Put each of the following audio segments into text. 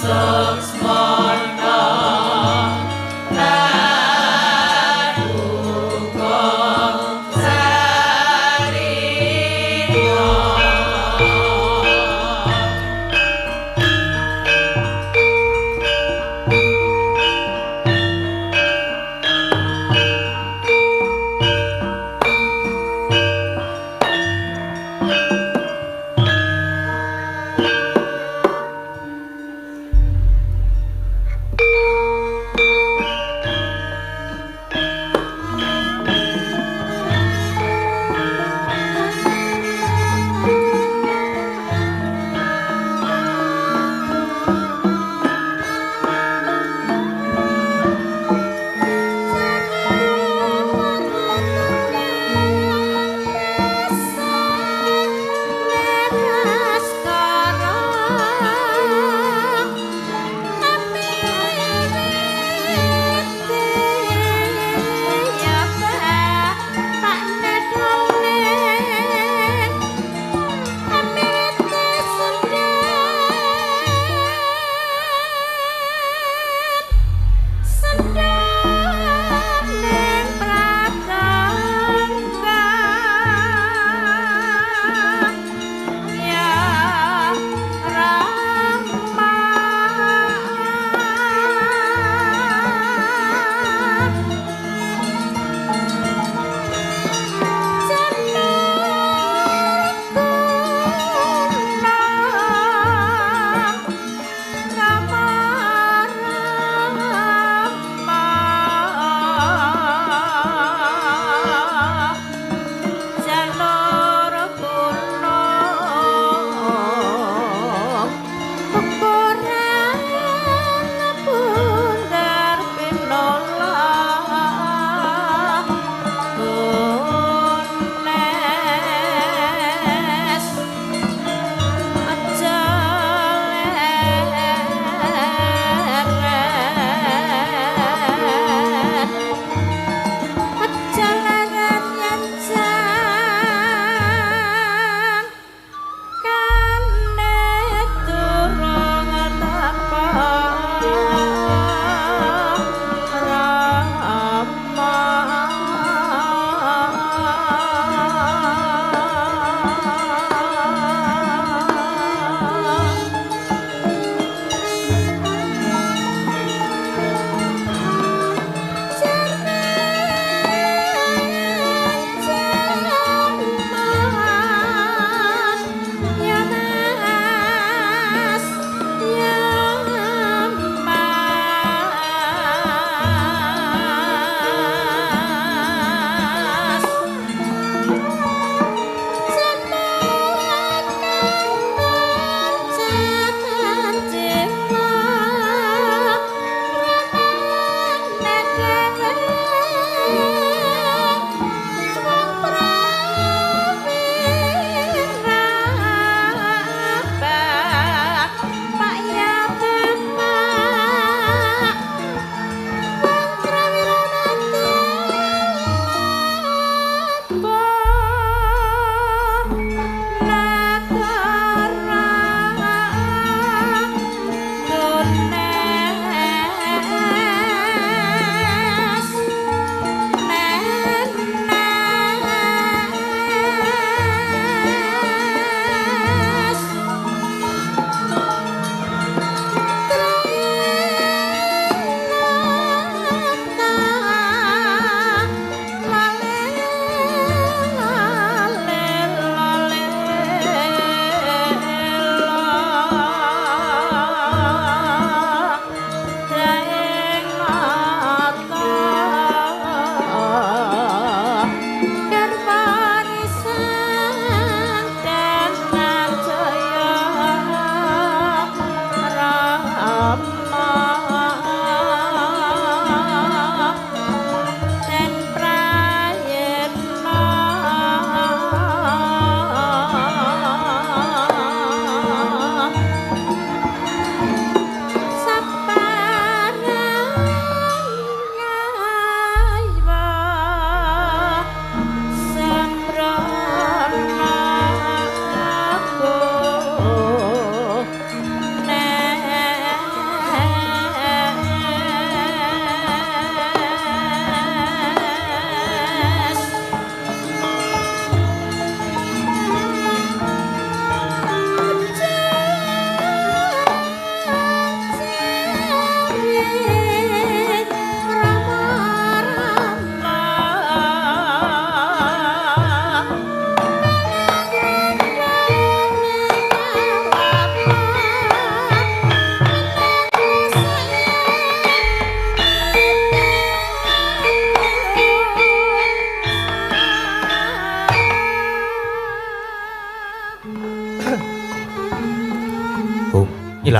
Suksmana lan uga sarita.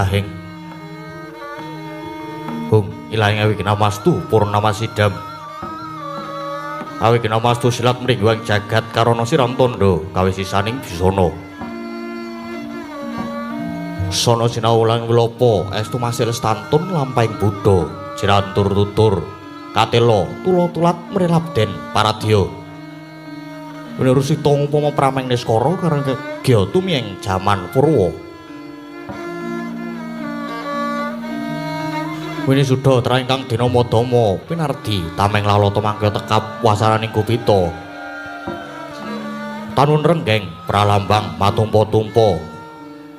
Ilahing. Hum ilahing awignamastu purnamasidam. Awignamastu silat mringguang jagat karana siram tandha kawisisaning bisana. Sono sinau lan wilopo estu masih lestantun lampahing buddha jirantur tutur katelo tula-tulat mrelabden paradya. Winurusita upama prameng niskara karang kegya tumiyeng jaman Purwa. Winisuda trah ingkang dinama Dama pinardi tameng lalata mangkya tekap wasaraning gupita. Tanun renggeng pralambang matumpa-tumpa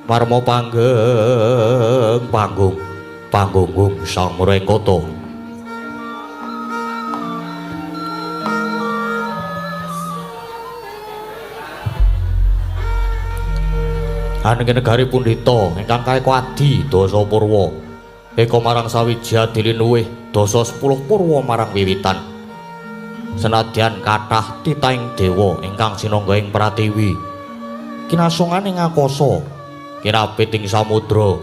marma panggeng panggung panggunggung sang mrengkata. Anenging negari pundhita ingkang kaeka adi dasa purwa. Eka marang sawiji adilinuwih dasa 10 purwa marang wiwitan. Senadyan kathah titahing dewa ingkang sinangga ing pratiwi. Kinasungane ngakasa, kinapit ing samudra.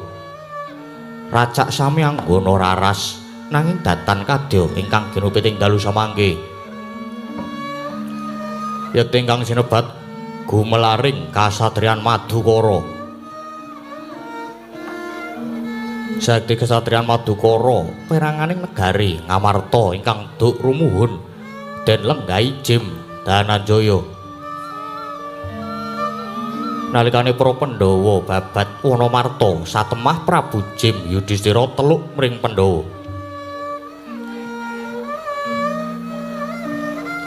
Racak sami anggana raras nanging datan kadya ingkang ginupit ing dalu samangke. Yekti ingkang sinebat gumelaring kasatriyan Madukara. Sakti kesatriyan Madukara peranganing negari Ngamarta ingkang duk rumuhun den lenggahi Jim Dananjaya. Nalikane para Pandhawa babat Wanamarta satemah Prabu Jim Yudhistira teluk mring Pandhawa.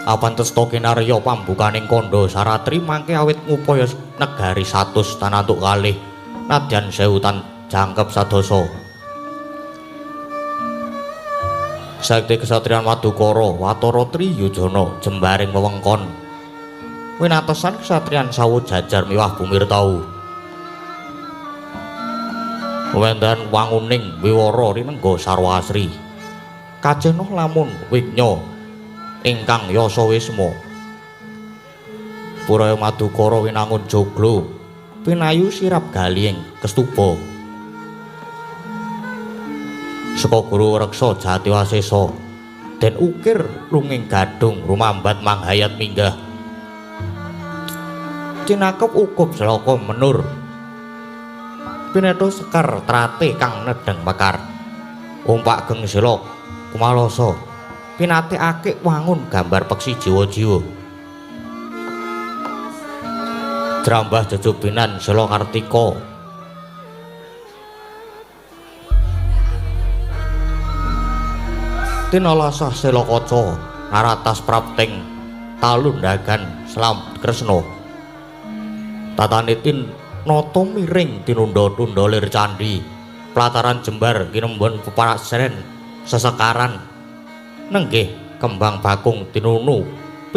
Apantesta kinarya pambukaning kandha saratri mangke awit ngupaya negari 100 tanantuk kalih nadyan 1000 tan jangkep sadasa. Sakti kesatriyan Madukara watara triyujana jembaring wewengkon winatesan kesatriyan sawu jajar miwah bumirtau. Wendan wanguning wiwara rinengga sarwa asri. Kajenoh lamun wignya ingkang yasa wisma. Puraya Madukara winangun joglo pinayu sirap gali ing kestuba. Saka guru reksa Jatiwasesa den ukir lunging gadhung rumambat manghayat minggah. Cinakep ukup selaka menur. Pinetha sekar trate kang nedheng mekar. Umpak geng sila kumalasa. Pinate akik wangun gambar peksi jiwa-jiwa. Jrambah jejubinan sela kartika. Tinalasah sela kaca naratas prapting talundagan selam kresna. Tatane tin nata miring tinunda-tunda lir candhi plataran jembar kinembon peparasren sesekaran nenggih kembang bakung tinunu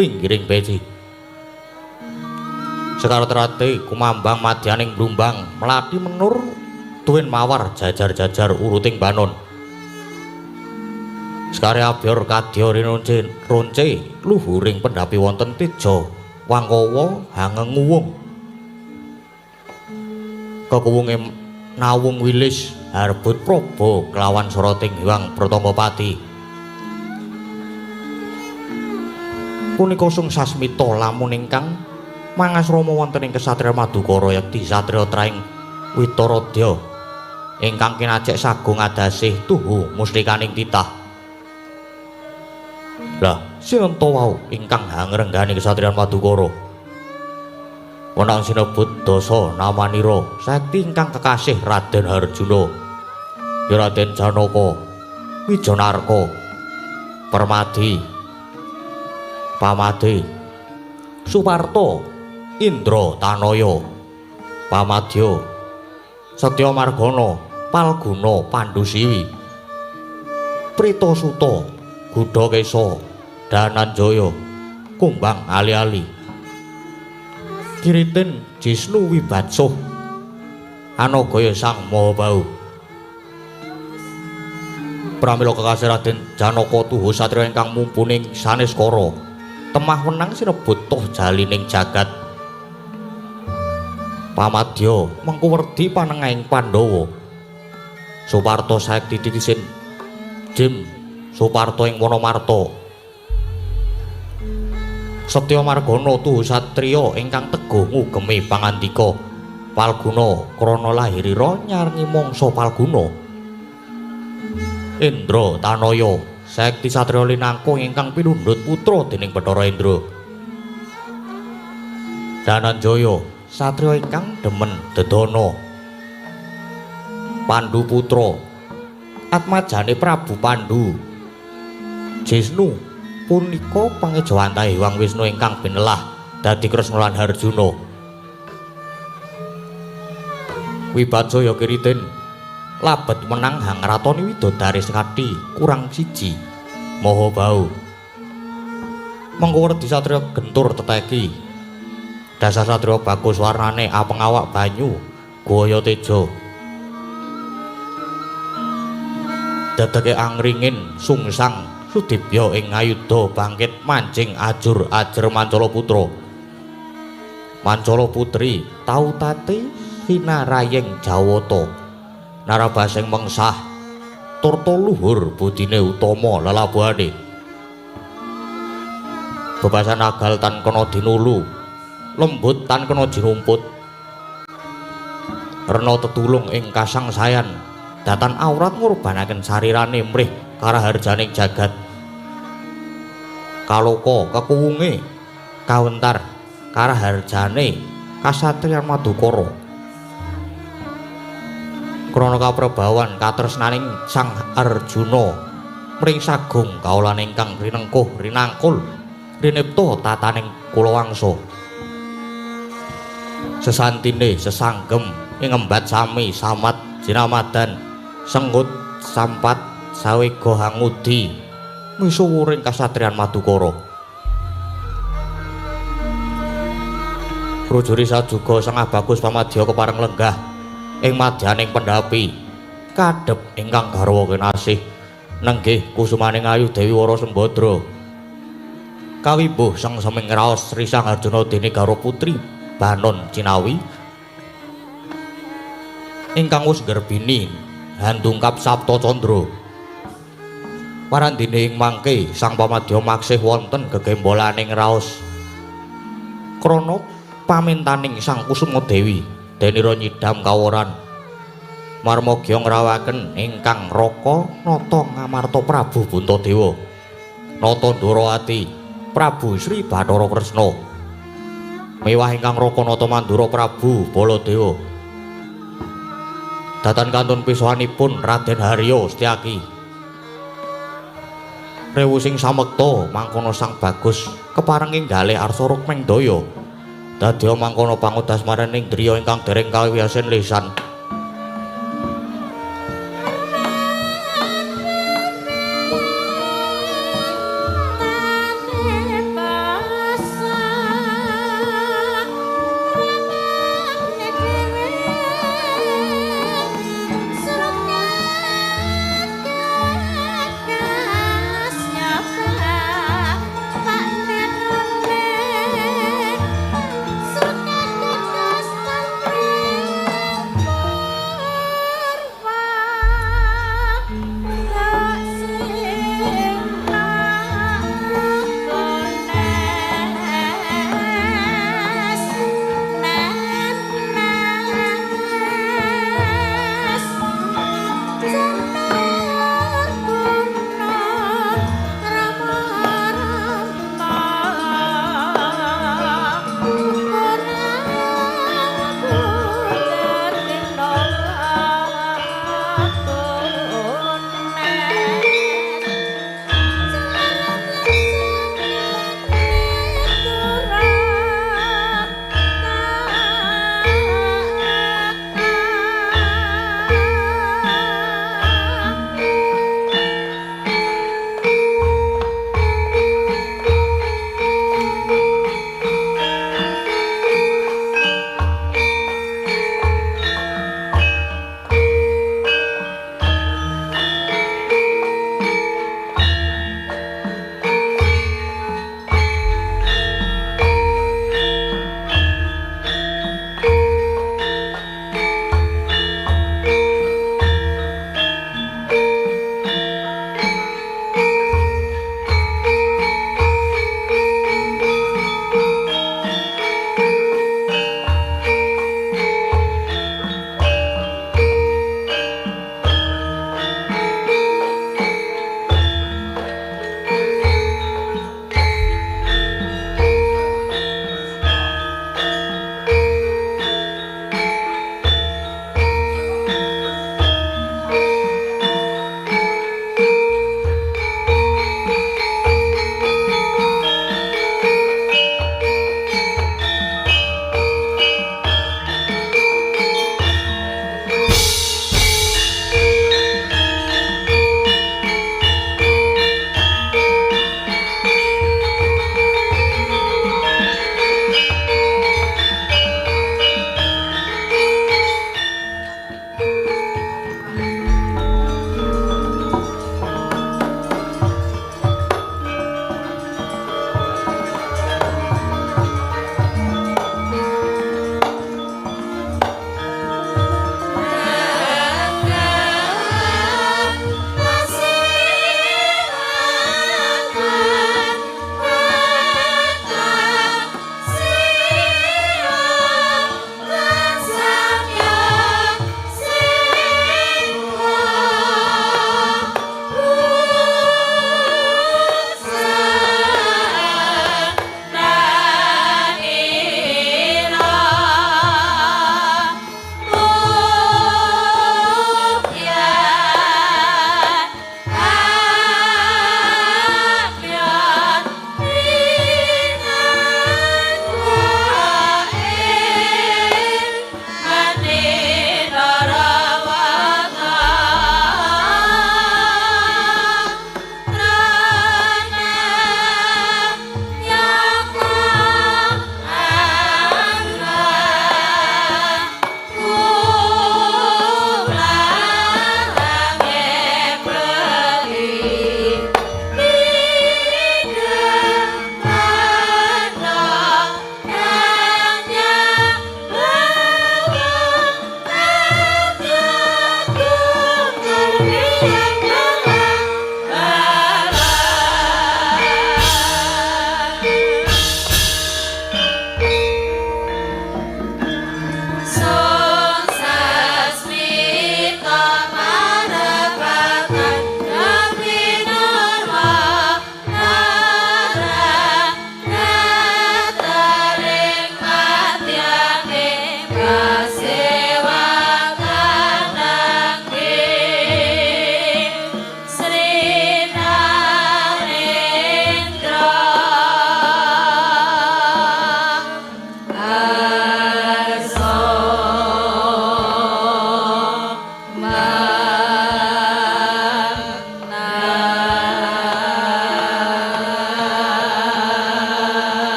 pinggiring peci. Sekar terate kumambang madyaning blumbang melati menur tuwin mawar jajar-jajar uruting banon. Sekare abyor kadya rinonce ronce luhuring pendhapi wonten teja wangkawa hangenguwung. Kekuwunge nawung wilis harbut praba kelawan soroting Hyang Pratanggapati. Punika sung sasmita lamun ingkang mangasrama wonten ing kesatriyan Madukara yekti satriya traing Witaradya ingkang kinacek sagung adasih tuhu mustikaning titah. Lah sinten wau ingkang hangrenggani kesatriyan Madukara? Wenang sinebut dasa namanira sakti ingkang kekasih Raden Harjuna, ya Raden Janaka, Wijanarka, Permadi, Pamade, Suparta, Indra Tanaya, Pamadya, Setya Margana, Palguna Pandusiwi, Pritasuta, Gudakesa, Dananjaya, Kumbang Ali-ali, Kiritin Jisnu Wibatsuh, Anagaya Sang Mahabahu. Pramila kekasih Raden Janaka tuhu satriya ingkang mumpuning saneskara temah wenang sinebut toh jalining jagat. Pamadya mengku werdi panengahing Pandhawa. Suparto saekti titisin Jim Suparto ing Wonomarta. Setya Margana tuhu satriya ingkang teguh ngugemi pangandika Palguna krana lahirira nyarengi mangsa Palguna. Indra Tanaya saekti satriya linangkung ingkang pinundhut putra dening Bathara Indra. Dananjaya satriya ingkang demen dedana. Pandu putra atmajane Prabu Pandu. Jisnu punika pangejawantahe Hyang Wisnu ingkang binelah dadi Kresna lan Harjuna. Wibacaya Kiritin labet menang hangratoni widodari sekati kurang siji Maha Bau. Mengko werdi satriya gentur teteki. Dasar satriya bagus warnane apeng awak banyu guaya teja. Dadake angringin sungsang sudibya ing ayudha bangkit mancing ajur ajer mancala putra. Mancala putri tautate sinarayeng Jawata. Narabasing mengsah turta luhur budine utama lelabuhane. Bebasan agal tan kena dinulu, lembut tan kena jinumput. Rena tetulung ing kasangsayan, datan aurat ngurbanaken sarirane mrih karaharjaning jagat. Kaloka kekuwunge kawentar karaharjane kasatriyan Madukara. Krana kaprebawan katresnaning Sang Arjuna mring sagung kaulan ingkang rinengkuh rinangkul rinipta tataning kulawangsa. Sesantine sesanggem ing embat sami samat jinamadan senggut sampat sawega hangudi misuwuring kasatriyan Madukara. Prujuri sajuga sengah bagus pamadya kepareng lenggah ing madyaning pendhapi kadhep ingkang garwa kinasih nenggih kusumaning ayu Dewi Wara Sembadra. Kawimbuh sengseming raos Sri Sang Arjuna dene garwa putri Banon Cinawi ingkang wis nggerbini handungkap Sapta Candra. Parandene ing mangke sang pamadya maksih wonten gegembolaning raos krana pamintaning Sang Kusuma Dewi denira nyidam kaworan marmagya ngrawaken ingkang raka nata ngamarta Prabu Puntadewa nata Ndorowati Prabu Sri Bathara Kresna mewah ingkang raka nata Mandura Prabu Baladewa. Datan kantun pisohanipun Raden Haryo Setyaki. Rewu sing samekta mangkono sang bagus kepareng ing galih arsa rukmeng daya. Dadya mangkono pangudas marening driya ingkang dereng kawiyasen lisan.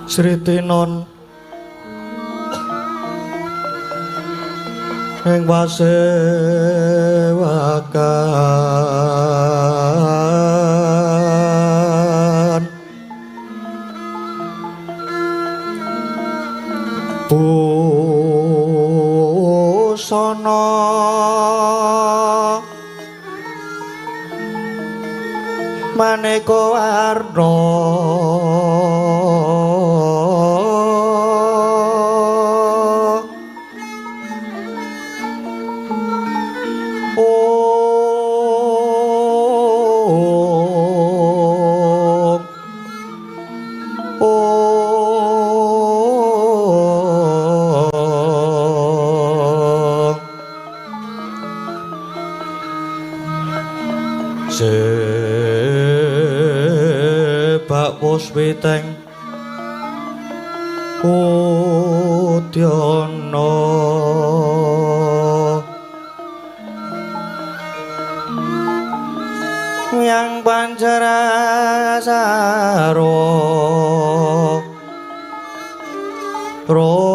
Sritinon ing wasewakan busana maneka warna sebak puspiteng udyana yang pancarasaro rukma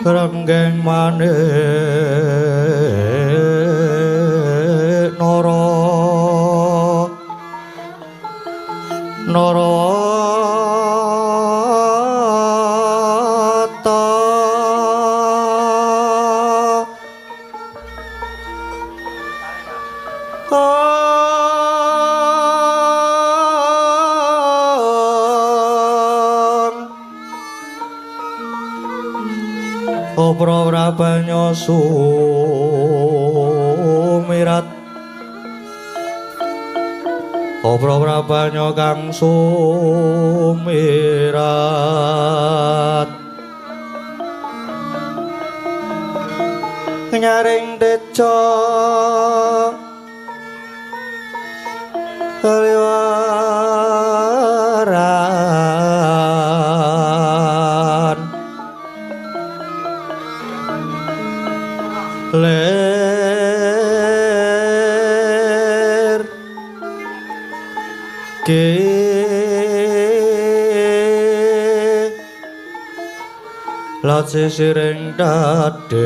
renggeng manik nara narata Obra-brabanya sumirat Obra-brabanya kang sumirat nyaring teja keliwaran ler ke lace sireng dadet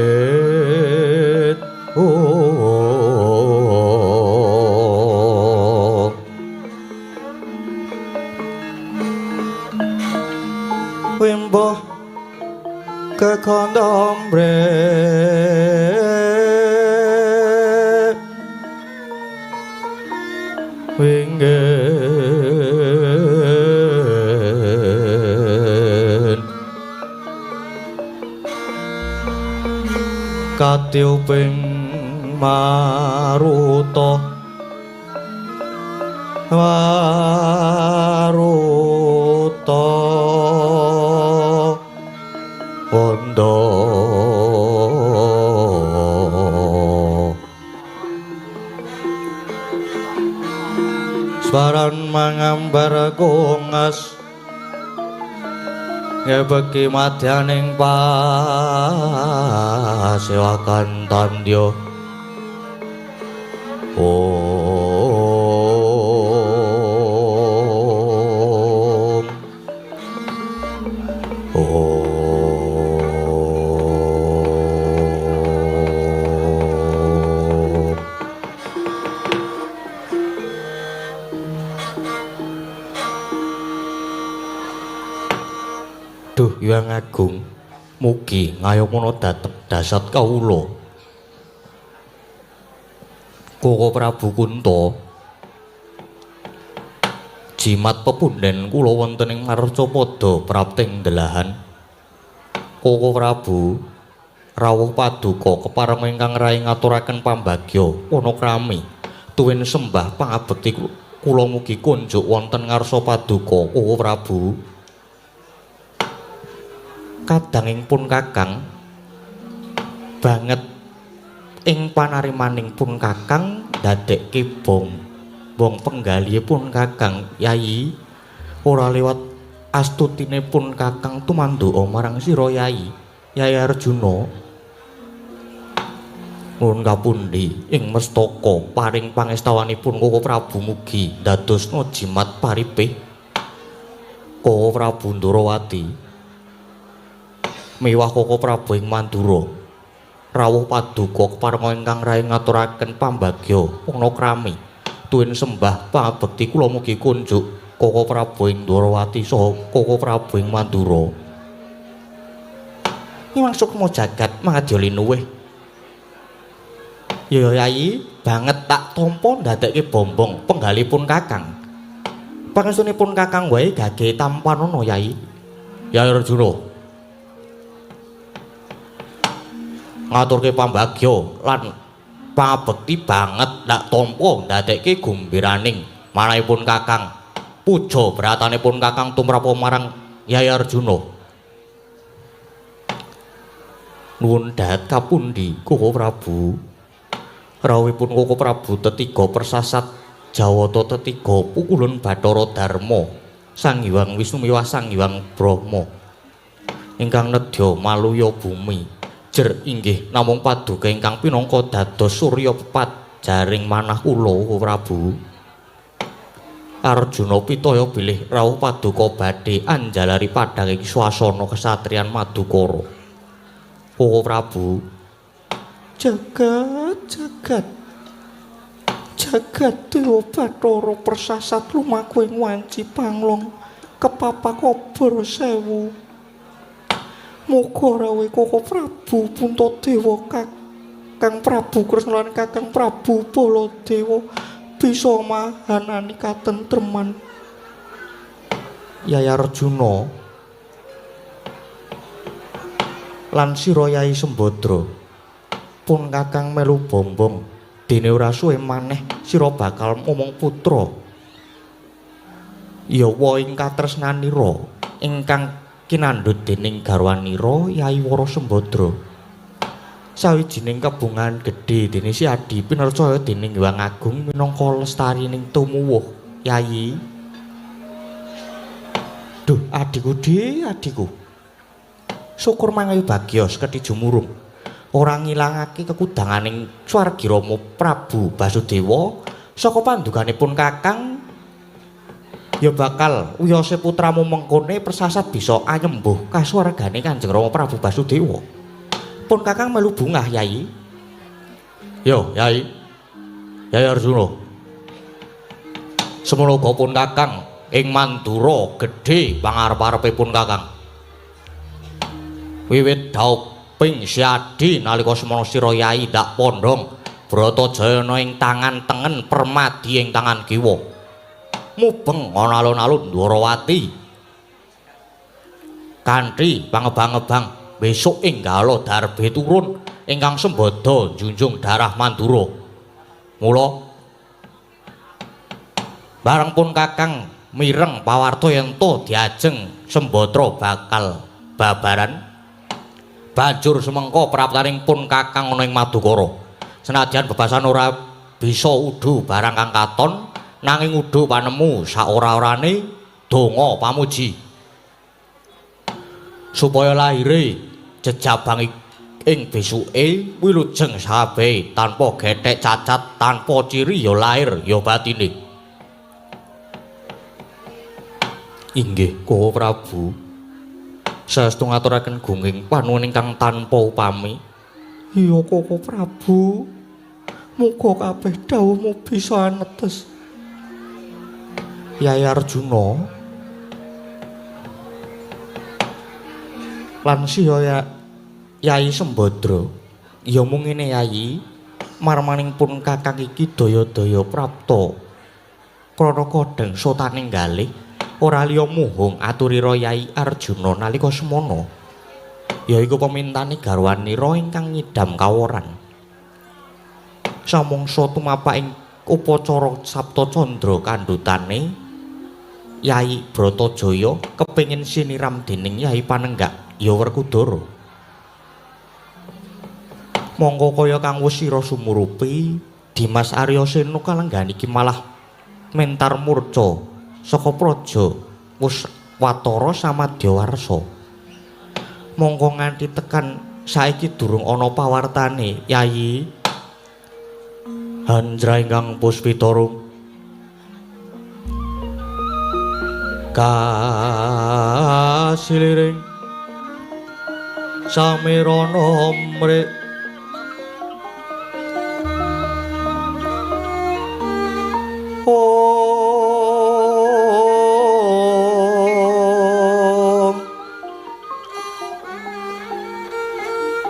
wimbo kekondombre wingin katiuping maruta maruta wanda Swaran mangambar kongas ngebeki madyaning pasewakan tandya. Om Om. Hyang Agung mugi ngayomana dhateng dasat kawula. Koko Prabu Kunta, jimat pepunden kula wonten ing Marcapada prapting delahan. Koko Prabu rawuh paduka kepareng ingkang rai ngaturaken pambagya panakrami tuwin sembah pangabekti kula mugi kunjuk wonten ngarsa paduka Koko Prabu. Kadanging pun Kakang banget ing panarimaning pun Kakang ndadekke bong penggalihe pun Kakang Yayi ora lewat astutine pun Kakang tumanduka marang sira Yayi Yayi Arjuna. Nuwun kapundi ing mestaka paring pangestawanipun Koko Prabu mugi ndadosna jimat paripih Koko Prabu Ndorowati miwah Koko Prabu ing Mandura rawuh paduka keparenga ingkang rai ngaturaken pambagya panakrami tuwin sembah pangabekti kula mugi kunjuk Koko Prabu ing Ndorowati saha Koko Prabu ing Mandura. Imang sukma jagat mangadya linuwih. Ya Yayi banget tak tampa ndadekke bombong penggalipun Kakang. Pangestunipun Kakang wae gage tampanana Yayi. Yayi Arjuna ngaturke pambagya lan pangabekti banget ndak tampa ndadekke gumbiraning manahipun Kakang. Puja bratanipun Kakang tumrap marang Yayi Arjuna. Nuwun dahat kapundi Koko Prabu? Rawuhipun Koko Prabu tetiga persasat Jawata tetiga pukulun Bathara Darma Sang Hyang Wisnu miwah Sang Hyang Brahma ingkang nedya maluya bumi jer inggih namung paduka ingkang pinangka dados surya pepat jaring manah kula Koko Prabu. Arjuna pitaya bilih rawuh paduka badhe anjalari padhang ing swasana kesatriyan Madukara. Koko Prabu, jagat jagat jagat dewa Bathara persasat lumaku ing wanci panglong kepapak obor sewu. Muga rawuh Koko Prabu Puntadewa Kakang Prabu Kresna lan Kakang Prabu Baladewa bisa mahanani katentreman. Yaya Arjuna lan sira Yayi Sembadra pun Kakang melu bombong dene ora suwe maneh sira bakal momong putra yawa ing katresnanira ingkang kinandhut dening garwanira Yayi Wara Sembadra. Sawijining kebungan gedhe dene si Adi pinercaya dening Hyang Agung minangka lestarining tumuwuh Yayi. Duh adhiku dhe adhiku, syukur mangayu bagya sekedhi jumurung ora ngilangake kekudanganing swargi Rama Prabu Basudewa saka panduganipun Kakang ya bakal wiyose putramu mengkone persasat bisa anyembuh kasuwargane Kanjeng Rama Prabu Basudewa. Pun Kakang melu bungah Yayi. Yo Yayi, Yayi Arjuna, semono uga pun Kakang ing Mandura gedhe pangarep-arepipun Kakang. Wiwit dauping siadi nalika semono sira Yayi ndak pondhong Bratajayana ing tangan tengen Permadi ing tangan kiwa mubeng ana alun-alun Ndwarawati kanthi pangebang-ebang besok ing gala darbe turun ingkang sembada njunjung darah Mandura. Mula bareng pun Kakang mireng pawarta yen to diajeng Sembadra bakal babaran banjur semengka praptaning pun Kakang ana ing Madukara. Senajan bebasan ora bisa udu barang kang katon nanging udu panemu saora-orane donga pamuji supaya lahire jejabang ing besuke wilujeng sabe tanpa gethek cacat tanpa ciri ya lahir ya batine. Inggih Koko Prabu, saestu ngaturaken gunging panuwun ingkang tanpa upami. Iya Koko Prabu, muga kabeh dhawuhmu bisa anetes. Yai Arjuna, Lan siya ya Yai Sembadra. Ya mung ngene Yai, marmaning pun kakang iki daya-daya prapta. Krana kodheng sotaning galih ora liya muhung aturira Yai Arjuna nalika semana. Yaiku pemintane garwanira ingkang nyidam kaworan. Samangsa tumapak ing upacara Sapta Candra kandhutane Yai Bratajaya kepengin siniram dening Yai Panenggak ya Werkudara. Mongko kaya kang wis sira sumurupi, Dimas Aryasena kalenggahan iki malah mentar murca saka praja wis watara samadya warsa. Mongko nganti tekan saiki durung ana pawartane, Yai. Hanjra ingkang puspita kasiliring samirana mrik om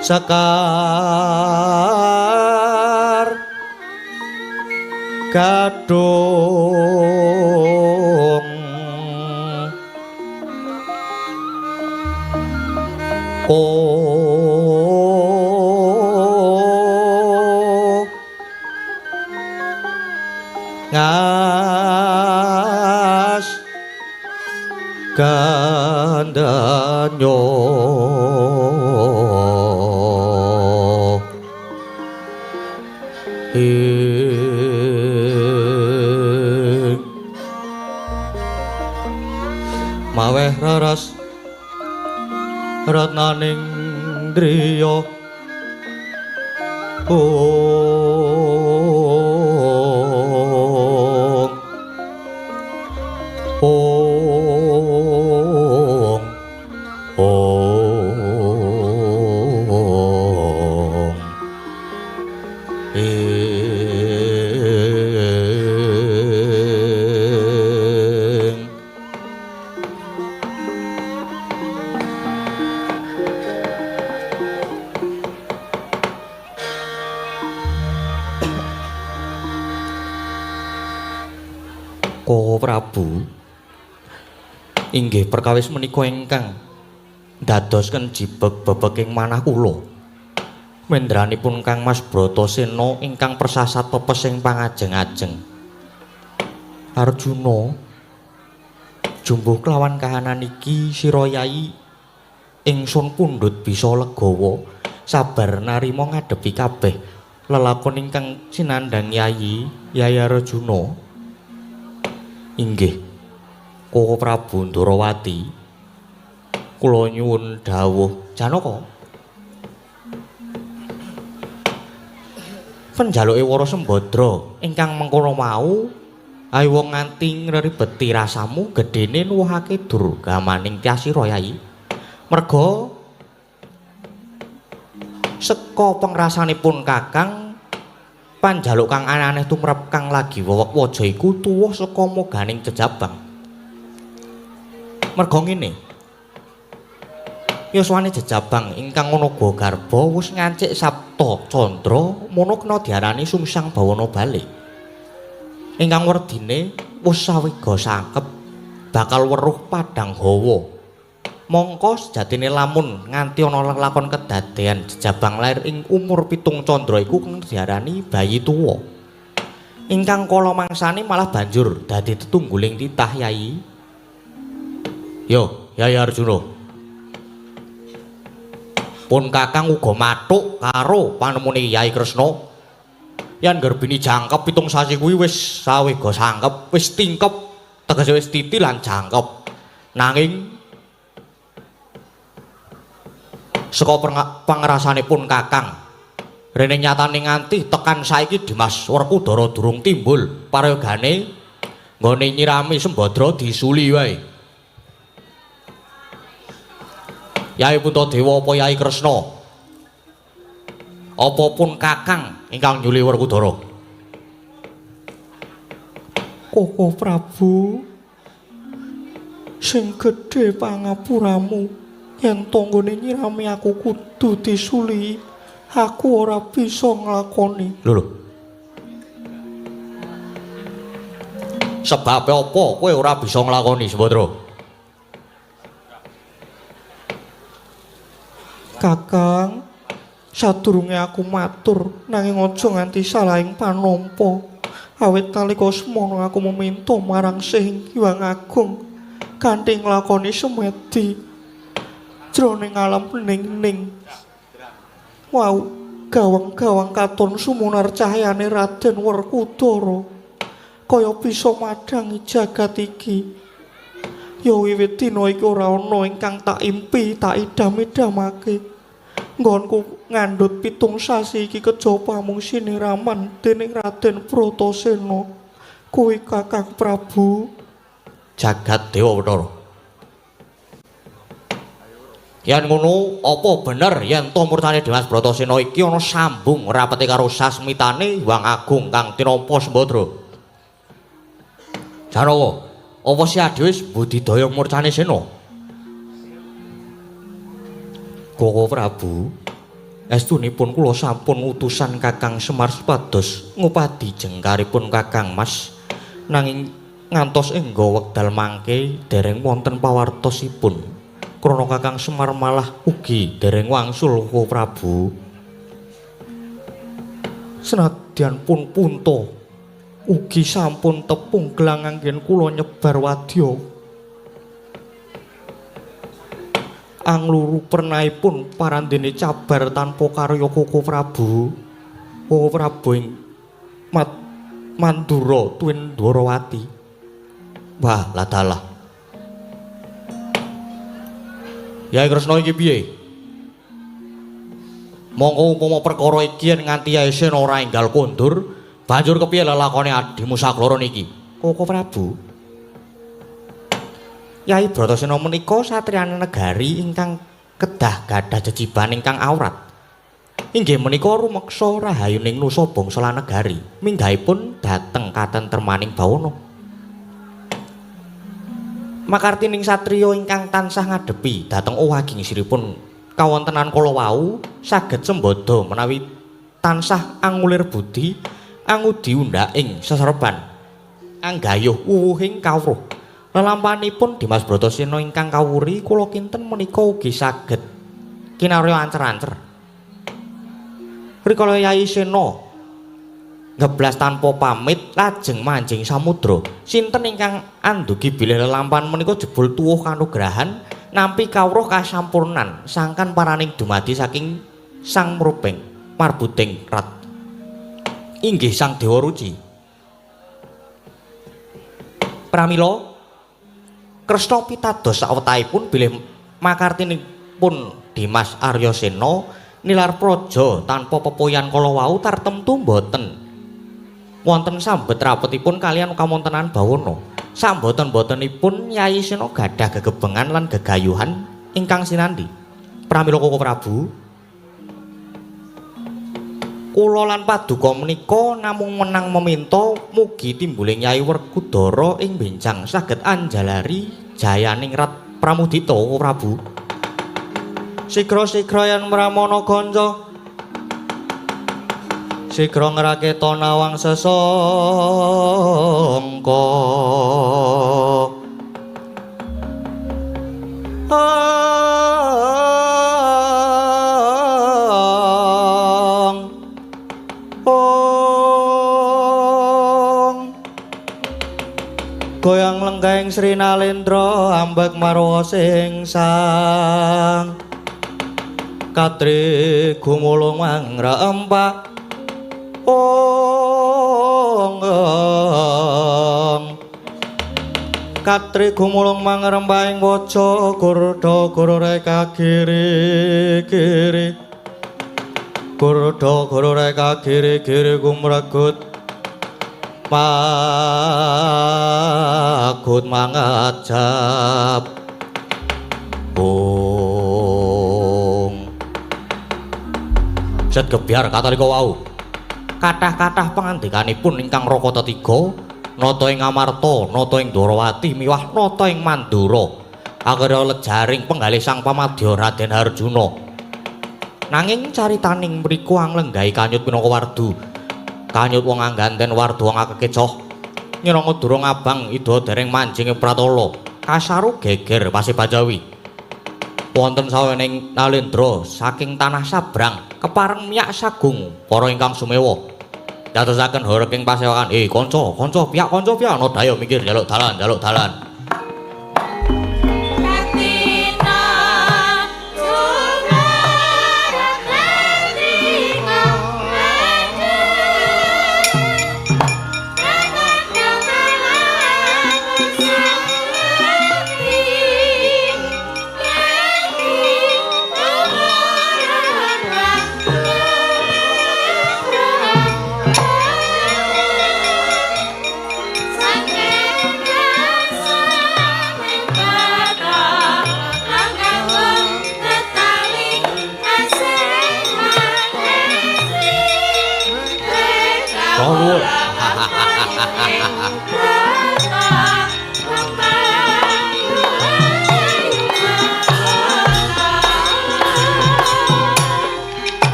sekar gadung ko ngas gandanyo maweh raras ratnaning driya om om om ing Koko Prabu inggih perkawis menika ingkang ndadosken jibeg bebeking manah kula. Mendranipun Kang Mas Bratasena ingkang persasat pepes ing pangajeng-ajeng. Arjuna jumbuh kelawan kahanan iki sira Yai ingsun pundhut bisa legawa sabar narima ngadepi kabeh lelakon ingkang sinandhang Yai Yai Arjuna. Inggih Koko Prabu Ndorowati kula nyuwun dawuh Janaka. Penjaluke Wara Sembadra ingkang mengkono mau ayo wong nganti ngribeti rasamu gedene nuwuhake durgamaning tyasira Yai. Merga seka pengrasanipun Kakang panjaluk kang aneh-aneh tumrap kang lagi wewek waja iku tuwuh saka moganing jejabang. Merga ngene, yuswane jejabang ingkang ana garba wis ngancik Sapta Candra mono kena diarani sungsang bawana bali. Ingkang werdine wis sawiga sangkep bakal weruh padhang hawa. Mongko sejatine lamun nganti ana lelakon kedadean jejabang lair ing umur 7 candra iku kena diarani bayi tuwa. Ingkang kala mangsane malah banjur dadi tetungguling titah Yai. Yo, Yai Arjuna. Pun Kakang uga mathuk karo panemune Yai Kresna. Yen garbini jangkep 7 sasi kuwi wis sawega sangkep, wis tingkep, tegese wis titi lan jangkep. Nanging saka pangrasanipun Kakang rene nyatane nganti tekan saiki Dimas Werkudara durung timbul parayogane nggone nyirami Sembadra disuli wae. Yai Puntadewa apa Yai Kresna apa pun Kakang ingkang nyuli Werkudara? Koko Prabu sing gedhe pangapuramu. Yen tanggane nyirami aku kudu disuli, aku ora bisa nglakoni. Lho lho. Sebabe apa kowe ora bisa nglakoni, Sembadra? Kakang, sadurunge aku matur nanging aja nganti salahing panampa. Awit nalika semono aku meminta marang Sing Hyang Agung kanthi nglakoni semedi jroning alam ning-ning. Wau, gawang-gawang katon sumunar cahyane Raden Werkudara kaya bisa madhangi jagat iki. Ya wiwit dina iki ora ana ingkang tak impi, tak idam-idamake. Nggonku ngandhut 7 sasi iki kejaba mung siniraman dening Raden Bratasena. Kuwi Kakang Prabu. Jagat Dewa Bathara. Yen ngono, apa bener yen to murtane Dimas Bratasena iki ana sambung rapete karo sasmitane Hyang Agung kang tinampa Sembadra? Janaka, apa si adhewe wis budidaya murcane Sena? Koko Prabu, estunipun kula sampun utusan Kakang Semar supados ngupadi jengkaripun Kakang Mas, nanging ngantos engga wekdal mangke dereng wonten pawartosipun. Krana Kakang Semar malah ugi dereng wangsul Koko Prabu. Senadyan pun punta ugi sampun tepung gelang anggen kula nyebar wadya. Angluru pernaipun parandene cabar tanpa karya Koko Prabu. Koko Prabu ing Mandura tuwin Dwarawati. Wah, ladalah. Yai Kresna iki piye? Mongko upama perkara iki yen nganti Yai Sena ora enggal kondur, banjur kepiye lelakone adimu sakloro niki? Koko Prabu. Yai Bratasena menika satriyane negari ingkang kedah gadah jejiban ingkang awrat. Inggih menika rumeksa rahayuning nusa bangsa lan negari, minggahipun dhateng katentremaning bawana. Makartining satriya ingkang tansah ngadepi dhateng owaging siripun kawontenan kala wau saged sembada menawi tansah angulir budi angudi undhaking seserban anggayuh wuwuhing kawruh. Lelampanipun Dimas Bratasena ingkang kawuri kula kinten menika ugi saged kinarya ancer-ancer. Rikala Yai Sena ngeblas tanpa pamit lajeng manjing samudra, sinten ingkang andugi bilih lelampan menika jebul tuwuh kanugrahan nampi kawruh kasampurnan sangkan paraning dumadi saking Sang Mrubeng Marbuding Rat. Inggih Sang Dewa Ruci. Pramila Kresna pitados sawetahipun bilih makartinipun Dimas Aryasena nilar praja tanpa pepoyan kala wau tartemtu mboten wonten sambet rapetipun kaliyan kawontenan bawana. Samboten-botenipun Yai Sena gadah gegebengan lan gegayuhan ingkang sinandi. Pramila Koko Prabu, kula lan paduka menika namung menang meminta mugi timbuling Yai Werkudara ing benjang saged anjalari jayaning Rat Pramudita. Koko Prabu. Sigra-sigra yen Pramana kanca, sigra ngraketa nawang sesangka. Ong ong goyang lenggahing Sri Nalendra ambek marwa sing sang katri gumulung mangrempak. Ong katri gumulung mangrembah ing waca gurda gurureka kiri kiri gurda gurureka kiri kiri gumregut magut mangajab. Ong set gebyar katalika wau. Kathah-kathah pangandikanipun ingkang Rakata tiga, nata ing Amarta, nata ing Dwarawati, miwah nata ing Mandura. Akhire lejaring penggalih Sang Pamadya Raden Harjuna. Nanging caritaning mriku anglenggahi kanyut minangka wardu. Kanyut wong angganten wardu wong akekecoh. Nyeranga durung abang ida dereng manjing ing pratala. Kasaru geger Paseban Jawi. Wonten sawening Nalendra saking tanah Sabrang kepareng miyak sagung para ingkang sumewa. Dadosaken horeking pasewakan, kanca, kanca piyak, kanca piyak ana daya minggir njaluk dalan, njaluk dalan.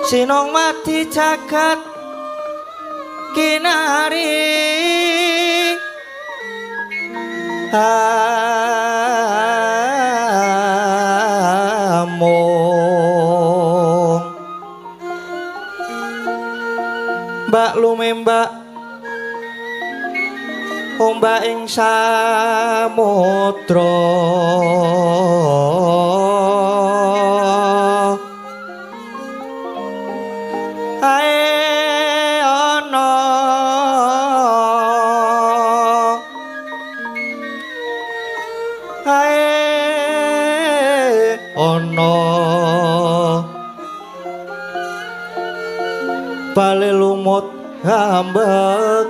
Sinong mati jagat kinari amung mbak lumembak ombak ing samudra ae ana ae ana bale lumut ambek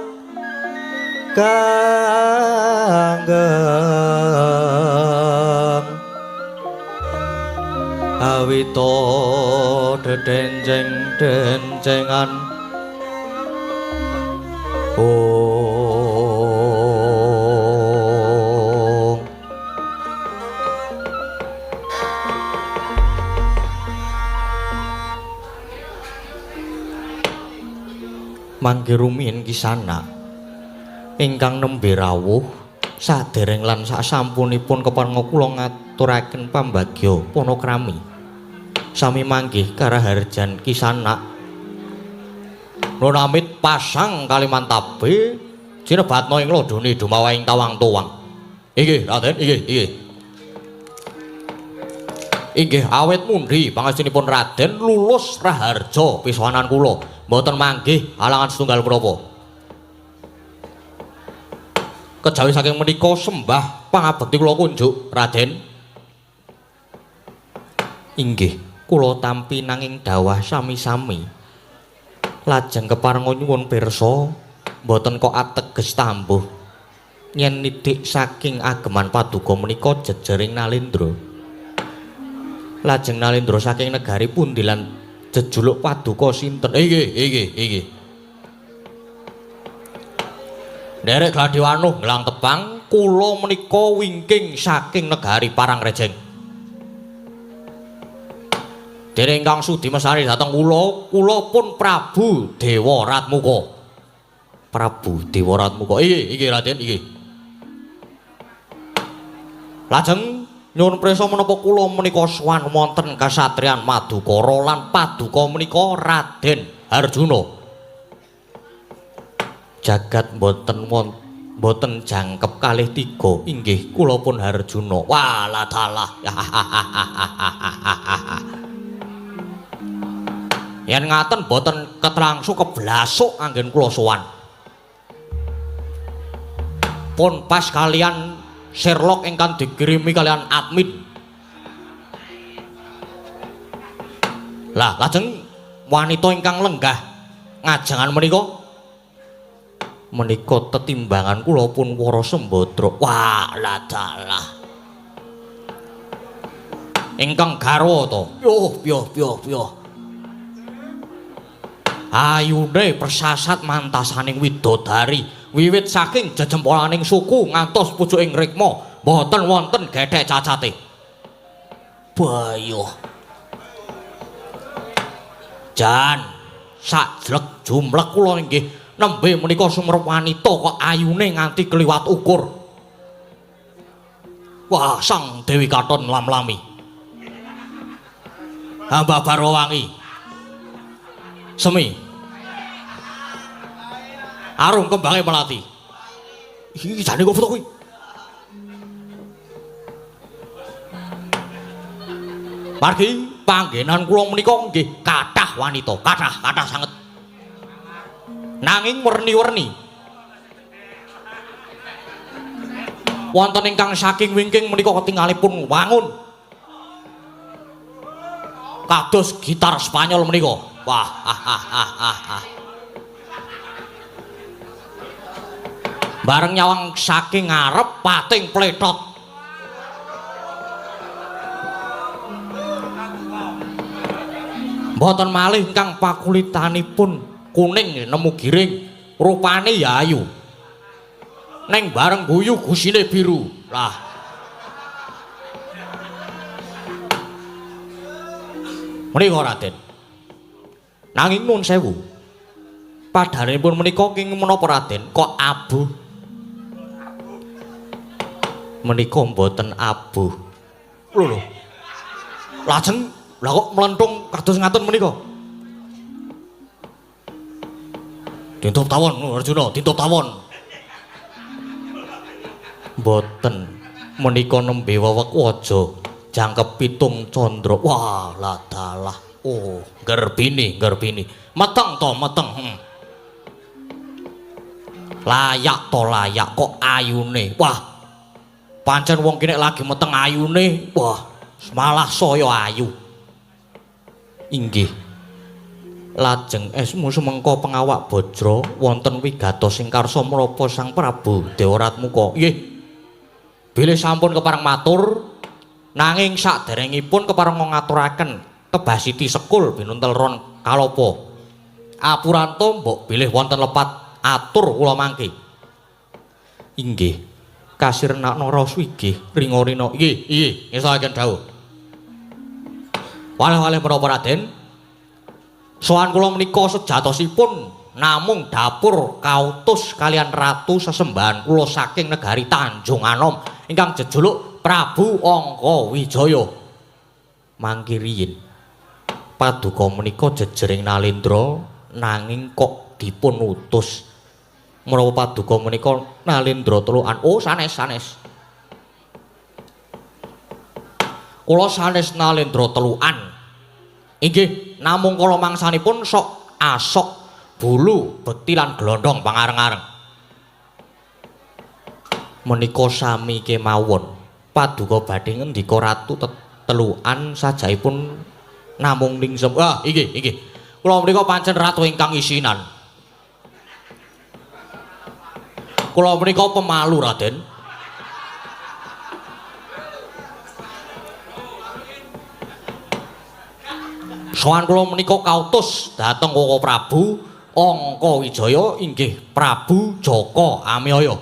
kanggeng awita dedenceng-dencengan ong. Mangke rumiyin kisana ingkang nembe rawuh sadereng lan sasampunipun keparenga kula ngaturaken pambagya panakrami sami manggih karaharjan kisana nunamit pasang Kalimantabe cinebatna ing lodone dumawahing tawang tuwang. Inggih Raden, inggih, inggih. Inggih awit mundhi pangestunipun Raden lulus raharja pisowanan kula, mboten manggih halangan setunggal menapa. Kejawi saking menika sembah pangabekti kula kunjuk Raden. Inggih, kula tampi nanging dawah sami-sami. Lajeng keparenga nyuwun pirsa, mboten kok ateges tambuh yen nidik saking ageman paduka menika jejering Nalendra. Lajeng Nalendra saking negari pundi lan jejuluk paduka sinten? Inggih, inggih, inggih. Nderek Gladiwanuh nglang tepang Kula menika wingking saking negari Parangrejeng. Dene ingkang sudi mesani dhateng kula, kula pun Prabu Dewa Ratmuka. Prabu Dewa Ratmuka. Iki iki Raden iki. Lajeng nyuwun prisa menapa kula menika sowan wonten kasatriyan Madukara lan paduka menika Raden Harjuna. Jagat mboten mboten jangkep kalih tiga inggih kula pun Harjuna. Walah dalah. Yen ngaten mboten ketrangsu keblasuk anggen kula sowan. Pun pas kalian Sherlock ingkang dikirimi kalian admin. Lah lajeng wanita ingkang lenggah ngajengan menika menika tetimbangan kula pun Wara Sembadra. Walah dalah. Ingkang garwa to. Yoh yoh yoh yoh. Ayune persasat mantasaning widodari wiwit saking jejempolaning suku ngantos pucuking rikma mboten wonten gethek cacate. Bayuh. Jan sajlek jumlek kula inggih nembe menika sumerep wanita kok ayune nganti kliwat ukur. Wah, Sang Dewi Katon lam-lami. Hamba Barwangi. Semi. Arum kembange melati. Iki jane kok foto kuwi. Margi panggenan kula menika nggih kathah wanita, kathah-kathah sanget. Nanging werni-werni. Wonten ingkang saking wingking menika ketingalipun wangun. Kados gitar Spanyol menika. Wah, Bareng nyawang saking ngarep pating pletot. Mboten malih ingkang pakulitanipun kuning nemu giring, rupane ya ayu. Neng bareng guyu gusine biru. Lah. Menika Raden. Nanging nuwun sewu. Padhanipun menika kenging menapa Raden kok abuh? Menika mboten abuh. Lho lho. Lajeng lha kok mlentung kados ngaten menika? Dintup tawon Arjuna, dintup tawon. Mboten menika nembe wewek waja jangkep pitung candra. Wah, lah dalah. Oh, gerbini, gerbini. Meteng to, meteng. Layak to layak kok ayune. Wah. Pancen wong kene lagi meteng ayune. Wah, malah saya ayu. Inggih. Lajeng esmu sumengko pengawak bajra wonten wigatos ing karsa menapa Sang Prabu Dewa Ratmuka. Nggih. Bilih sampun kepareng matur nanging saderengipun kepareng ngaturaken tebasiti sekul binuntel ron kalopo. Apuranto mbok bilih wonten lepat atur kula mangke. Inggih. Kasirnakna raos wigih ringa-rina. Nggih, nggih, ngestokaken dawuh. Waleh-waleh menapa Raden? Sowan kula menika sejatosipun namung dapur kautus kalian ratu sesembahan kula saking negari Tanjung Anom ingkang jejuluk Prabu Angka Wijaya. Mangke riyin paduka menika jejering Nalendra nanging kok dipun utus menapa paduka menika Nalendra telukan. Oh, sanes sanes. Kula sanes Nalendra telukan. Inggih, namung kala mangsanipun sok asok bulu bekti lan glondong pangareng-areng. Menika sami kemawon. Paduka badhe ngendika ratu telukan sajaipun namung ningsem. Ah, inggih, inggih. Kula menika pancen ratu ingkang isinan. Kula menika pemalu, Raden. Sowan kula menika kautus dhateng Koko Prabu Angka Wijaya inggih Prabu Jaka Amiyaya.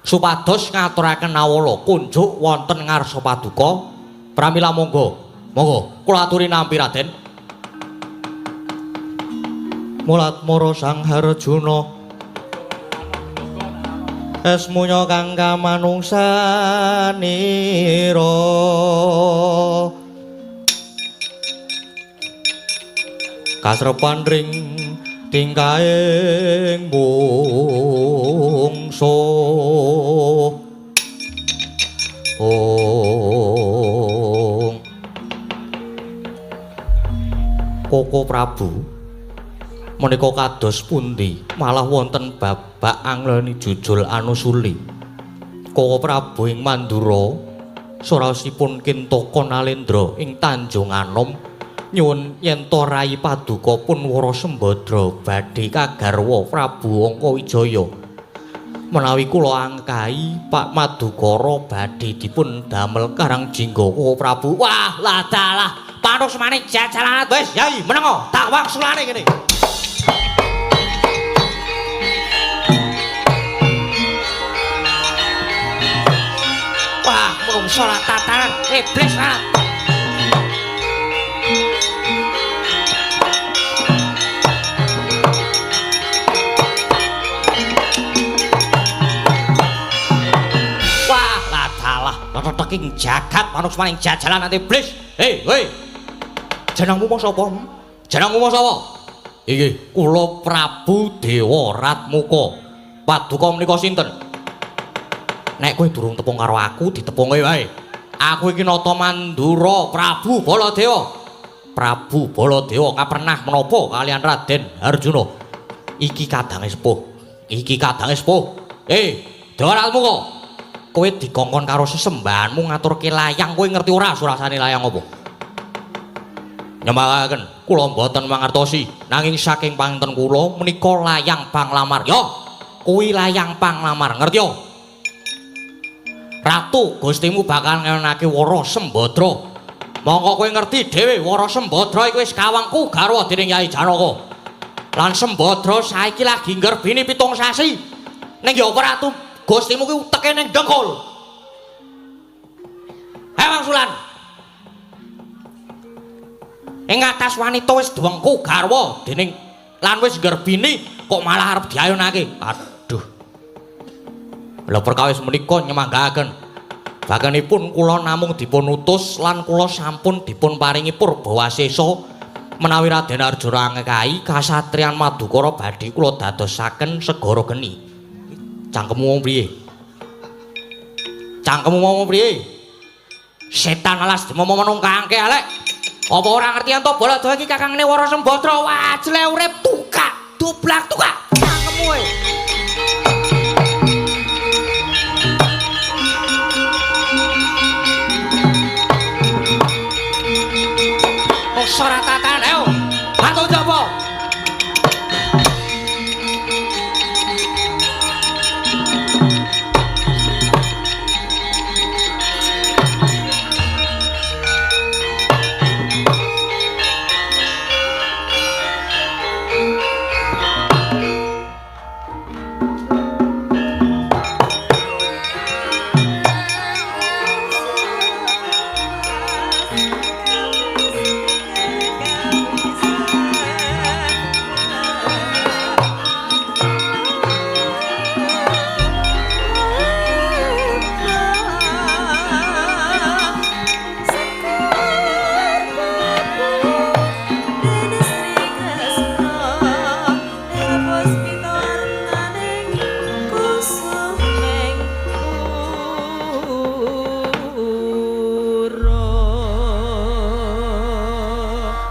Supados ngaturaken nawala kunjuk wonten ngarsa paduka. Pramila monggo. Monggo kula aturi nampi Raden. Mulat mara Sang Harjuna esmunya kang kamanungsanira. Kasrepan ring tingkahing mungsuh. Ong Koko Prabu menika kados pundi malah wonten babak angleni jujul anusuli. Koko Prabu ing Mandura suraosipun Kintaka Nalendra ing Tanjung Anom nyuwun yen to rayi paduka pun Wara Sembadra badhe kagarwa Prabu Angkawijaya. Menawi kula angkahi Pak Madukara badhe dipun damel Karang Jingga Koko Prabu. Wah, lah dalah panusmane jajalan wis yai menengo tak wangsulane kene. Wah, mungso tatanan iblis lah. Wah, lah dalah teteking jagat manusmaning jajalan iblis. Hei, hei. Jenengmu mau sapa? Jenengmu mau sapa? Inggih, kula Prabu Dewa Ratmuka. Paduka menika sinten? Nek kowe durung tepung karo aku, ditepunge wae. Aku iki Nata Mandura Prabu Baladewa. Prabu Baladewa kapernah menapa kalian Raden Arjuna? Iki kadange sepuh. Iki kadange sepuh. Dewa Ratmuka. Kowe dikongkon karo sesembahanmu ngaturke layang, kowe ngerti ora surasane layang apa? Nyembakaken, kula mboten mangertosi, nanging saking panginten kula menika layang panglamar. Yo, kuwi layang panglamar, ngerti yo? Ratu Gustimu bakal ngenake Wara Sembadra. Mongko kowe ngerti dhewe Wara Sembadra iku wis kawangku garwa dening Yai Janaka. Lan Sembadra saiki lagi nggerbini 7 sasi. Ning ya apa Ratu Gustimu kuwi uteke ning dengkul. Hei wangsulan. Ing atas wanita wis dwengku garwa dening lan wis nggerbini kok malah arep diayunake. Aduh. Lha perkawis menika nyemanggaaken. Bakanipun kula namung dipun utus lan kula sampun dipun paringi purbawasesa menawi Raden Arjuna angekahi kasatriyan Madukara badhe kula dadosaken segara geni. Cangkemmu mau piye? Cangkemmu mau piye? Setan alas demomo menungkangke alek. Apa ora ngerti ento Baladewa iki kakangne Wara Sembadra. Wah, jle urip tukak, dublak tukak. Cangkemmu e. Ora tatan, ayo. Bantu jaba.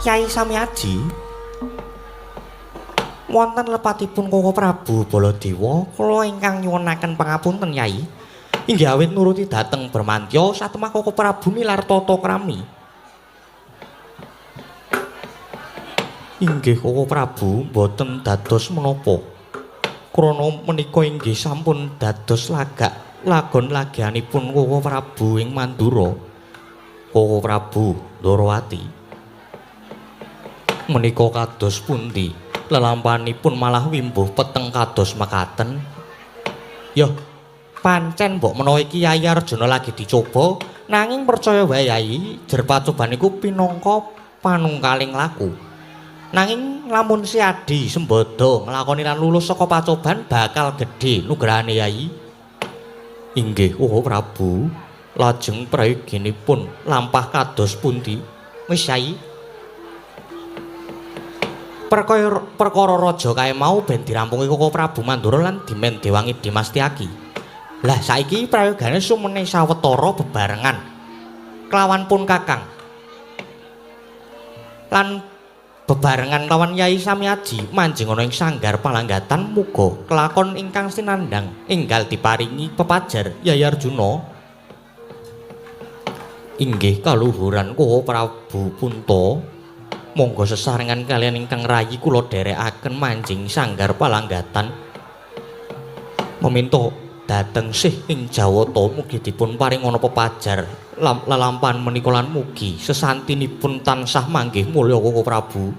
Kyai Samyaji wonten lepatipun Koko Prabu Baladewa kula ingkang nyuwunaken pangapunten Kyai inggih awit nuruti dhateng Bramantya satemah Koko Prabu nilar tata krami. Inggih Koko Prabu mboten dados menapa krana menika inggih sampun dados lagak lagon lagianipun Koko Prabu ing Mandura. Koko Prabu Ndorowati menika kados pundi lelampanipun malah wimbuh peteng kados mekaten. Yo Pancen mbok menawa iki Yayi Arjuna lagi dicoba, nanging percaya wae Yayi, jer pacoban iku pinangka panungkaling laku. Nanging lamun si Adi Sembada nglakoni lan lulus saka pacoban bakal gedhe nugrahane Yayi. Inggih, oh Prabu. Lajeng prayoginipun lampah kados pundi? Wis Yayi. Perkara raja kae mau ben dirampungi Koko Prabu Mandura lan dimen Dewangi Dimastiaki. Lah saiki prayogane sumene sawetara bebarengan kelawan pun Kakang. Lan bebarengan lawan Yai Samiaji manjing ana ing sanggar palanggatan muga kelakon ingkang sinandhang enggal diparingi pepajar Yai Arjuna. Inggih kaluhuran Koko Prabu Punta. Monggo sesarengan kalian ingkang rayi kula dherekaken manjing sanggar palanggatan. Meminta dhateng sih ing Jawata mugi dipun paringana pepajar lelampahan menika lan mugi sesantinipun tansah manggih mulya Koko Prabu.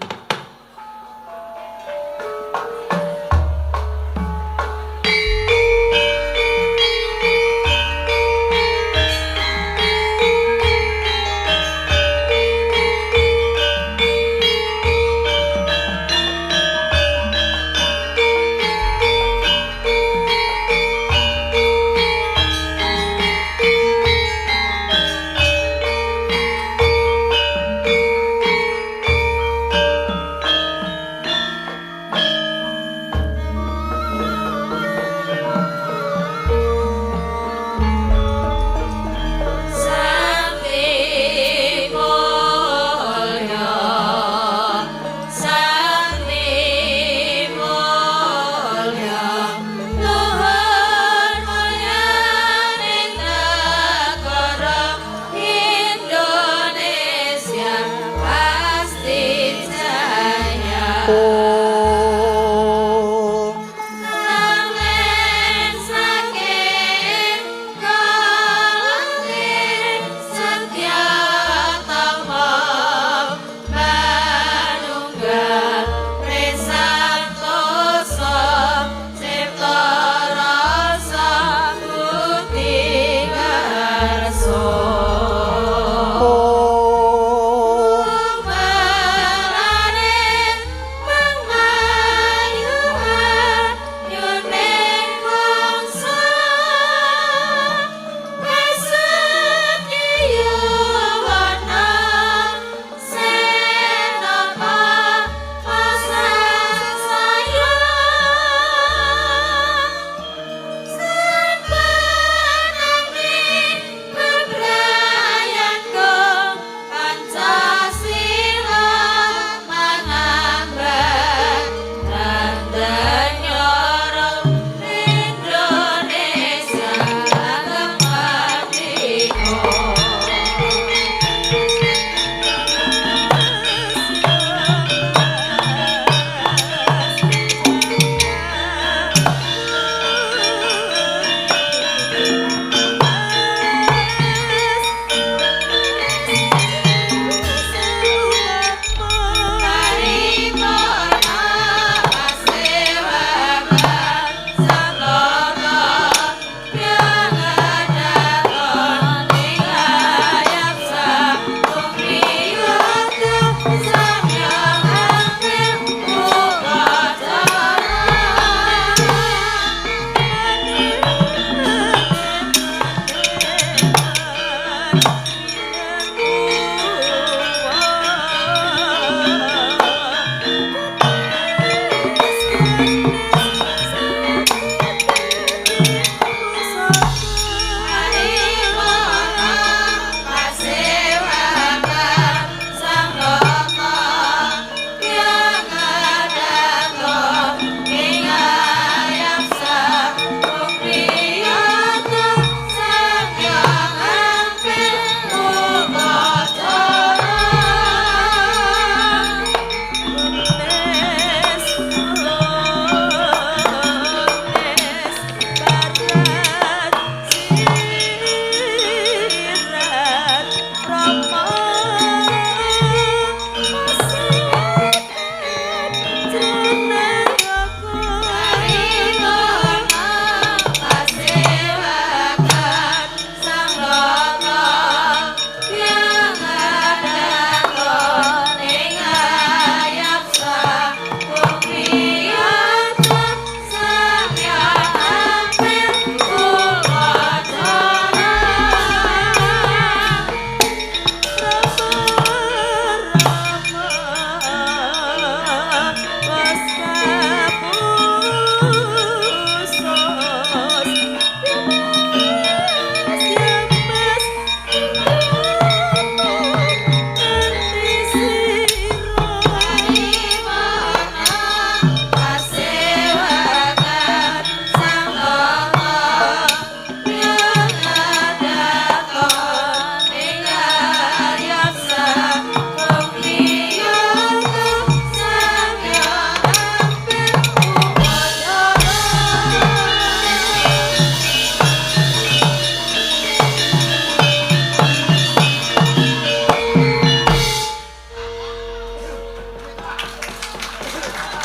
Meng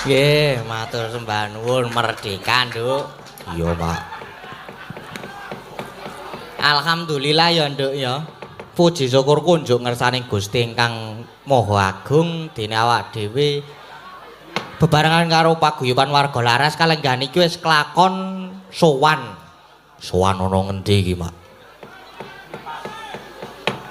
Nggih, matur sembah nuwun merdeka, Nduk. Iya, Pak. Alhamdulillah ya, Nduk ya. Puji syukur kunjuk ngersaning Gusti ingkang Maha Agung dene awak dhewe bebarengan karo paguyuban warga Laras kalenggahan iki wis kelakon sowan. Sowan ana ngendi iki, Mak?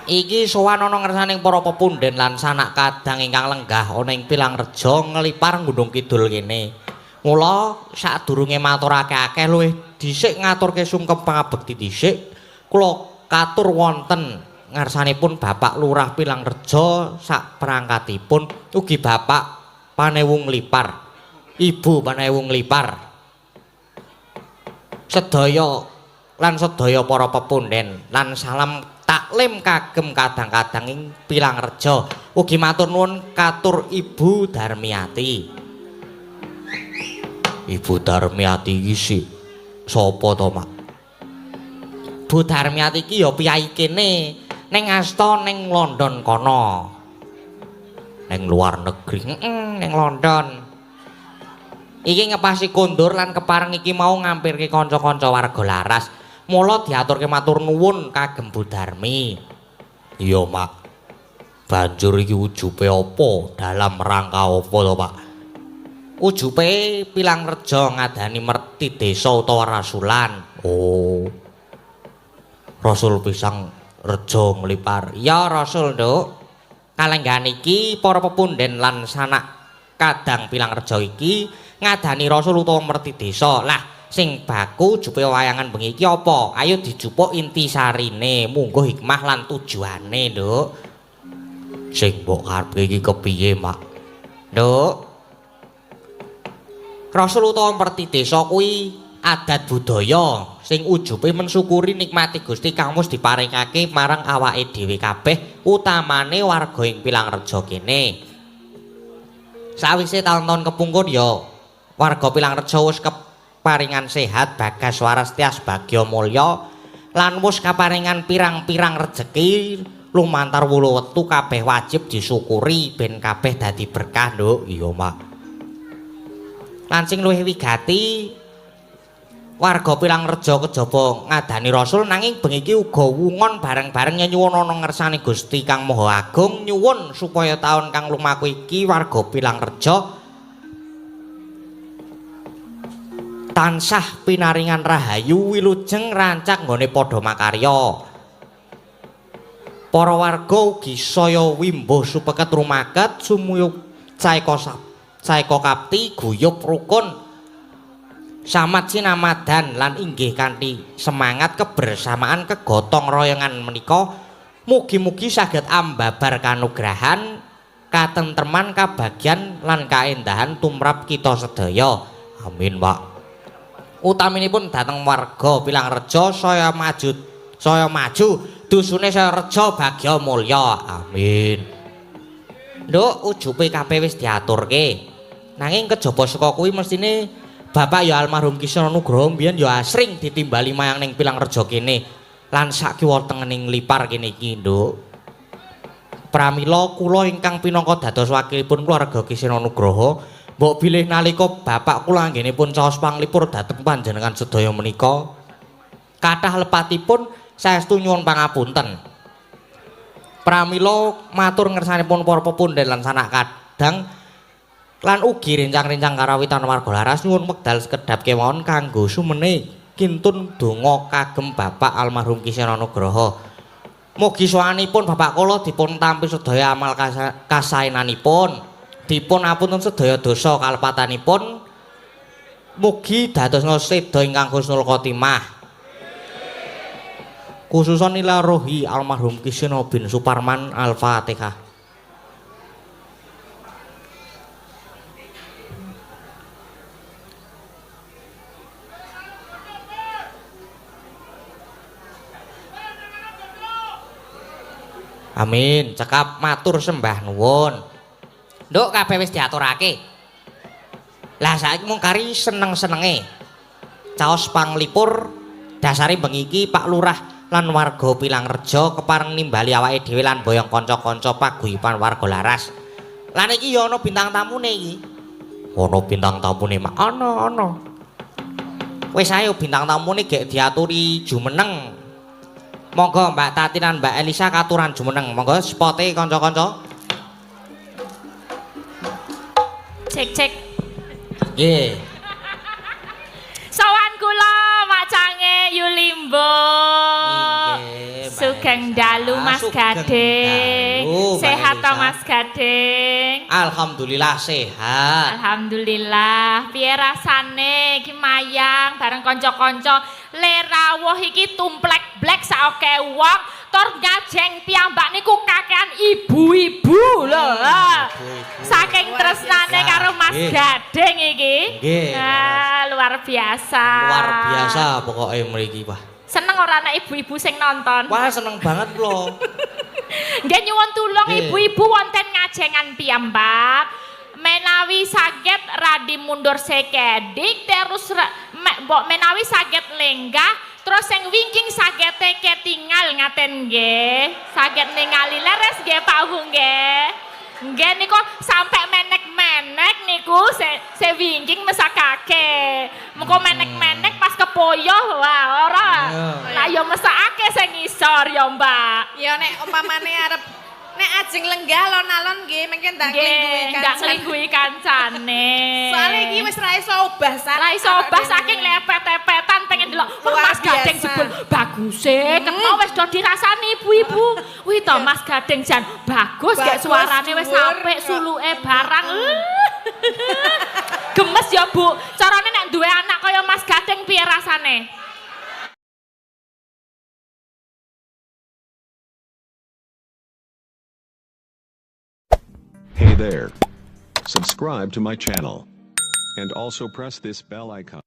Iki sowan ana ngersaning para pepunden lan sanak kadang ingkang lenggah ana ing Pilangrejo nglipar Gunung Kidul kene. Mula sadurunge matur akeh-akeh luwih dhisik ngaturke sungkem pangabekti dhisik, kula katur wonten ngarsanipun Bapak Lurah Pilangrejo sak perangkatipun ugi Bapak Panewu Nglipar, Ibu Panewu Nglipar. Sedaya lan sedaya para pepunden lan salam taklim kagem kadang-kadang ing Pilangrejo. Ugi matur nuwun katur Ibu Darmiati. Ibu Darmiati iki sik sapa to, Mak? Bu Darmiati iki ya piyai kene ning asta ning London kono. Ning luar negeri. Heeh, ning London. Iki ngepasi kondur lan kepareng iki mau ngampirke kanca-kanca warga Laras. Mula diaturke matur nuwun kagem Bu Darmi. Iya, Mak. Banjur iki ujube apa? Dalam rangka apa to, Pak? Ujube Pilangrejo ngadani merti desa utawa rasulan. Oh. Rasul Pisang Rejo Nglipar. Ya Rasul, Nduk. Kalenggahan iki para pepunden lan sanak kadang Pilangrejo iki ngadani rasul utawa merti desa. Lah, sing baku jupe wayangan bengi iki apa? Ayo dijupuk intisarine, mungguh hikmah lan tujuane, Nduk. Sing mbok karepke iki kepiye, Mak? Nduk. Rasul utawa merti desa kuwi adat budaya sing ujube mensyukuri nikmati Gusti kang wis diparingake marang awake dhewe kabeh, utamane warga ing Pilangrejo kene. Sawise taun-taun kepungkur ya warga Pilangrejo wis keparingan sehat, bagas waras, tias bagya mulya lan wis kaparingan pirang-pirang rejeki lumantar wulu wektu kabeh wajib disyukuri ben kabeh dadi berkah, Nduk. Iya, Mak. Lan sing luwih wigati warga Pilangrejo kejaba ngadani rasul nanging bengi iki uga wungon bareng-bareng nyuwun ana ngersane Gusti Kang Maha Agung nyuwun supaya taun kang lumaku iki warga Pilangrejo tansah pinaringan rahayu wilujeng rancak nggone padha makarya. Para warga ugi saya wimbuh supeket rumaket sumuyub saeka kapti guyub rukun samat sinamadan lan inggih kanthi semangat kebersamaan kegotong royongan menika mugi-mugi saged ambabar kanugrahan katentreman kabagyan lan kaendahan tumrap kita sedaya. Amin, Pak. Utaminipun dhateng warga Pilangrejo saya maju dusune saya rejo bagya mulya. Amin. Nduk, ujube kabeh wis diaturke. Nanging kejaba saka kuwi mestine Bapak ya almarhum Ki Seno Nugroho mbiyen ya asring ditimbali mayang ning Pilangrejo kene lan sak kiwa tengening Nglipar kene iki, Nduk. Pramila kula ingkang pinangka dados wakilipun keluarga Ki Seno Nugroho, mbok bilih nalika bapak kula anggenipun caos panglipur dhateng panjenengan sedaya menika kathah lepatipun saestu nyuwun pangapunten. Pramila matur ngersanipun para pepunden lan sanak kadang lan ugi rencang-rencang karawitan warga Laras nyuwun wekdal sekedhap kemawon kanggo sumene kintun donga kagem Bapak almarhum Ki Seno Nugroho. Mugi sowanipun bapak kula dipun tampi sedaya amal kasaenanipun, dipun apunten sedaya dosa kalepatanipun, mugi dadosna seda ingkang husnul khotimah. Khususon ila rohi almarhum Ki Seno bin Suparman. Al-Fatihah. Amin. Cekap matur sembah nuwun. Nduk, kabeh wis diaturake. Lah saiki mung kari seneng-senenge. Caos panglipur dasare bengi iki Pak Lurah lan warga Pilangrejo kepareng nimbali awake dhewe lan boyong kanca-kanca paguyuban warga Laras. Lan iki ya ana bintang tamune iki. Ana bintang tamune, Mak. Ana, ana. Wis ayo bintang tamune gek diaturi jumeneng. Monggo Mbak Tati lan Mbak Elisa katuran jumeneng. Monggo spote kanca-kanca. Cek cek. Nggih. Sowan kula macange Yulimbo. Nggih, Mbak Sugeng Elisa. dalu Mas Sugeng Gading. dalu, Mbak Sehat to Elisa. Mas Gading? Alhamdulillah sehat. Alhamdulillah. Piye rasane iki mayang bareng kanca-kanca le rawuh iki tumplek blek saoke wong tur ngajeng piyambak niku kakean ibu-ibu lho. Saking tresnane karo Mas Gading iki. Nggih. Ah, luar biasa. Luar biasa pokoke mriki, Pak. Seneng ora nek ibu-ibu sing nonton? Wah, seneng banget kula. Nggih nyuwun tulung Nggih. ibu-ibu wonten ngajengan piyambak. Menawi saged radi mundur sekedik terus mbok menawi saged lenggah terus sing wingking sagete ketingal ngaten nggih. Saged ningali leres nggih Pak Bu nggih. Nggih niku sampe menek-menek niku se wingking mesakake. Mengko menek-menek pas kepoyoh wah ora. Lah ya mesakake sing ngisor ya Mbak. Ya nek umpamane arep nek ajeng lenggah alon-alon nggih mengke ndak nglingguhi Nggih, ndak kancan. nglingguhi kancane. Soale iki wis ra iso obah sak. Ra iso obah saking lepet-lepetan pengen delok. Wah, Luar Mas Gading biasa. jebul baguse, kena wis do dirasani ibu-ibu. Wih to Mas Gading jan bagus gek Bagus, suarane wis dhuwur. apik, suluke barang. Gemes ya, Bu. Carane nek duwe anak kaya Mas Gading piye rasane? Hey there. Subscribe to my channel. And also press this bell icon.